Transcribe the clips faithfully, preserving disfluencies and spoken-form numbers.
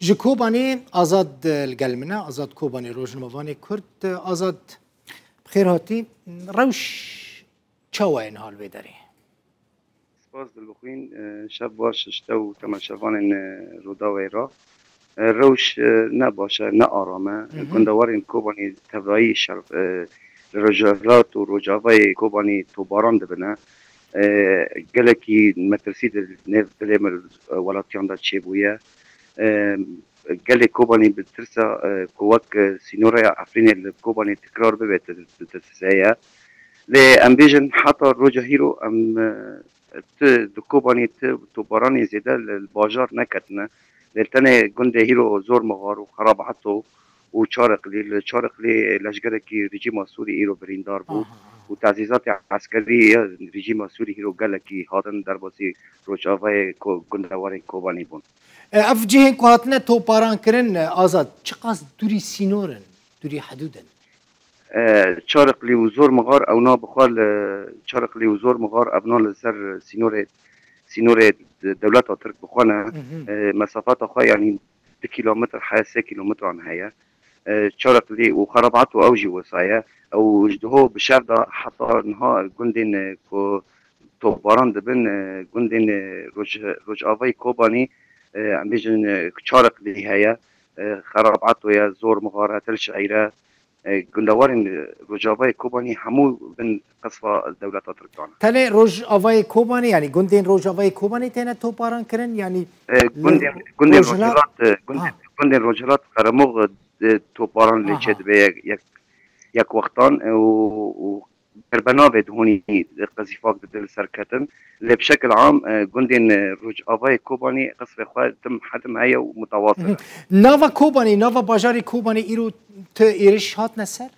Ji Kobanê Azad, e, li gel min e. Azad Kobanê, rojnamevanê Kurd. E, Azad, bi xêr hatî. Rewş çawa ye niha li vê derê? Spas Dilbixwîn, e, şev baş ji te û temaşevanên, e, Rûdawê re. E, rewş, e, ne baş e, ne aram e. Hı hı. Gundewarên Kobanê tevrayî şer, e, li rojhilat û rojavayê Kobanê topbaran dibine. E, gelekî metirsî di nêv dilê me, e, welatiyan de çêbûye. E, gelê Kobanê bi tirsa, e, ku wek, e, sînoraya Efrînê li Kobanê tikrar bibe, di, di, di, heye. Lê em bêjin heta roja hîro em, e, ti di Kobanê ti topbaranê zêde li, li bajar neketine. Lê tenê gundê hîro Zor Mixar û Xerab Eto û Çariqlî, li Çariqlî leşgerekî rejîma Sûrî îro birîndar bû Aha. û tezîzatê eskerî ya rejîma Sûrî hîro gelekî hatin derbasî rojavayê ko-, gundewarên Kobanê bûn. E, ev cihên ku hatine topbaran kirin, e, Azad, çiqas dûrî sînor in, dûrî hidûd in? E, Çariqlî û Zor Mixar, ewna bi xwe li Çariqlî û Zor Mixar, evna li ser sînorê, sînorê de-, dewleta Tirk bi xwe ne. Mhm. E, mesafeta xwe, yanî, du kilometr heye, sê kilometran heye. E, Çariqlî û Xerabat û ew jî wisa ye. Ew ji diho bi şev de heta niha gundên, e, ku topbaran dibin, e, gundên, e, Roj-, Rojavayê Kobanî, e, em bêjin, e, Çariqlî heye, e, Xerabato ye, Zor Mixar e, Til Şeîr e, e, gundewarên, e, Rojavayê Kobanî hemû bin qisfa dewleta Tirkan e. Tenê Rojavayê Kobanê, yanî gundên Rojavayê Kobanê têne topbaran kirin, yanî E, li gundên, gundên Rojhilat? Rojhilat, e, gundên, Ha. gundên Rojhilat Qeremox, e, topbaran lê Aha. çêdibe yek, yek, yek wextan, e, û, û derbe nabe di honî qezîfak dide li ser ketin. Lê bi şekil am, e, gundên, e, Rojavayê Kobanê qisfê xwe tim hedim heye û mutawasir Mhm. e. Nava Kobanê, nava bajarê Kobanê îro tu êriş hatine ser?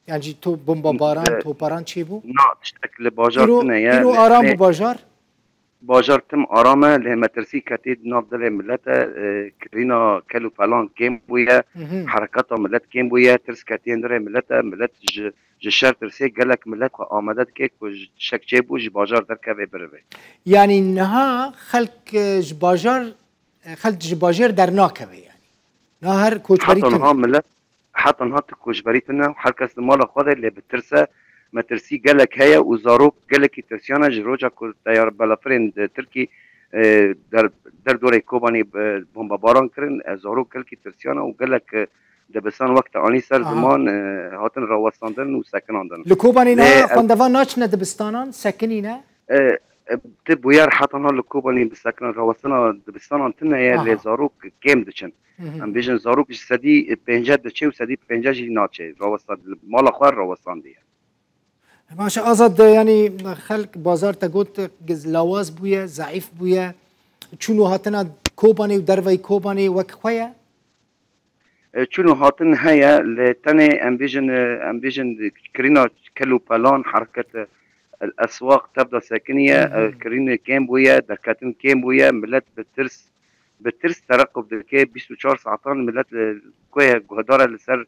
Yan jî to bombabaran, E, toparan çêbû? Na, tiştek li bajar Îro, tune ye. îro Lê, aram lê bû bajar? Bajar tim aram e, lê metirsî ketî di nav dilê milet e, e, kirîna kel û pelan kêm bûye, Mhm. hereketa milet kêm bûye, tirs ketiye nirê milet e, milet ji, ji şer tirsê, gelek milet xwe amade dike ku ji şek çêbû ji bajar derkeve birive. Yanî niha xelk, e, ji bajar, e, xelk ji bajêr dernakeve yanî. Niha her koçberî Heta tune. niha milet, heta niha tu koçberî tune, her kes li mala xwe de lê bi tirs e, metirsî gelek heye û zarok gelekî tirsiyane ji roja ku teyar belafirên di Tirkî, e, der, derdorê Kobanê, e, bombebaran kirin, e, zarok gelekî tirsiyane û gelek, e, dibistan wek te anî ser Aha. ziman, e, hatin rawestandin û sekinandin. Li Kobanê Lê niha ev xwendevan naçine dibistanan, sekinîne? E, e, ti bûyer heta niha li Kobanê bisekinan, rawestina dibistanan tune ye, Aha. lê zarok kêm diçin. Mhm. Em bêjin zarok ji sedî pênceh diçe û sedî pênceh jî naçe. Rawestan, mala xwe rawestandiye. Maşe Azad, yanî xelk bazar te got giz lawaz bûye, zeîf bûye. Çûn û hatina Kobanê û derveyî Kobanê wek xwe ye? E, çûn û hatin heye, lê tenê em bêjin, e, em bêjin kirîna kel û pelan, hereket, e, el eswaq tevda sekiniye, e, Mhm. kirînê kêm bûye, derketin kêm bûye, milet bi tirs, bi tirs terequb dike, bîst û çar saetan milet, e, ku ye guhdar e li ser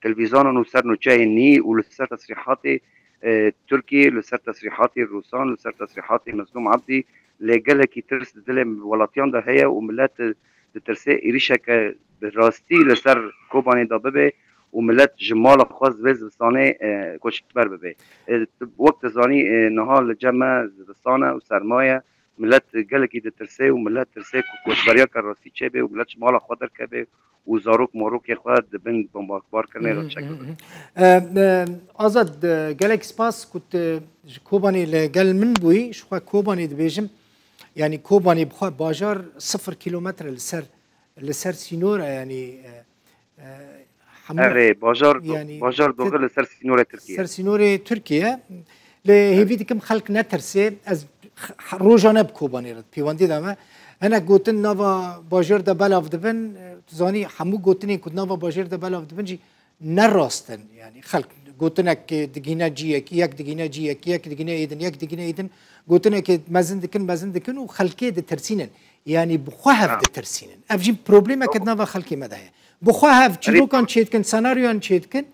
televîzonan û ser nûçeyên nî û li ser tesrîhatê, e, Tirkiyê, li ser tesrîhatê Rûsan, li ser tesrîhatê Mezlûm Ebdî, lê gelekî tirs di dilê welatiyan de heye û milet, e, ditirse êrîşeke bi rastî li ser Kobanê de bibe û milet ji mala xwe vê zivistanê, e, koçber bibe. E, tu, wek tu zanî, e, niha li cem me zivistan e û serma ye. Milet gelekî ditirse û milet tirse ku koçberiyeke rastî çêbe û milet ji mala xwe derkeve û zarok morokê xwe di bin bombarbar kirinê re Mhm, çek mhm, bibe. mhm. E, e, Azad, e, gelek spas ku tu ji Kobanê li gel min bûyî. Ji xwe Kobanê dibêjim. Yanî Kobanê bi xwe bajar sifir kilometre li ser, li ser sînor e, yanî, e, e, hemû Erê, bajar do-, yanî bajar ti doxî li ser sînorê Tirkiye. Ser sînorê Tirkiye. Lê Evet. hêvî dikim xelk netirse. Ez x-, x-, rojane bi Kobanê re pêwendî de me. Hinek gotin nava bajêr de belav dibin. Tu zanî hemû gotinên ku nava bajêr de belav dibin jî ne rast in. Yanî xelk gotinek digîne ciyekî, yek digîne ciyekî, yek digîne êdin, yek digîne êdin. Gotinekê mezin dikin, mezin dikin û xelkê ditirsînin. Yanî bi xwe hev Ha. ditirsînin. Ev jî problemeke Ew di nava xelkê me de heye. Bi xwe hev Erê çîrokan çêdikin, senaryoyan çêdikin,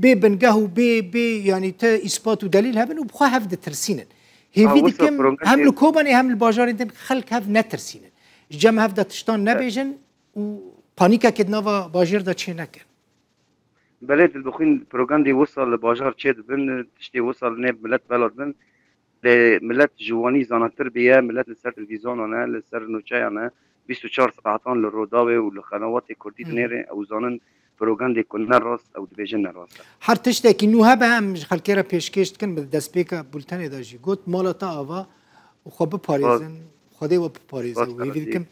bê bingeh û bê, bê, yanî te îspat û delîl hebin û bi xwe hev ditirsînin. Ha, Hêvî wisa dikim, problem hem tê. li Kobanê hem li bajarên din xelk hev netirsînin. Ji cem hev de tiştan E. nebêjin û panîkekê di nava bajêr de çê nekin. Belê, tu dixwîn propagandê wisa li bajar çê dibin, tiştê wisa li nêv milet bela dibin. Lê milet ji wanî zanatir bûye, milet li ser televîzyonan e, li ser nûçeyan e, bîst û çar saetan li Rûdawê û li qenawatê kurdî dinêre, ew zanin propagandê ku ne rast, ew dibêjin ne rast e. Her tiştekî nû hebe em ji xelkê re pêşkêş dikin, bi destpêka bultenê de jî got, mala te ava û xwe biparêzin, Xwedê we biparêze û hêvî dikim.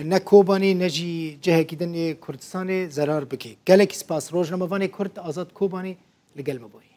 Ne Kobanî, ne jî cihekî din ê Kurdistanê zerar bike. Gelekî spas. Rojnamevanê Kurd Azad Kobanî li gel me bûyî.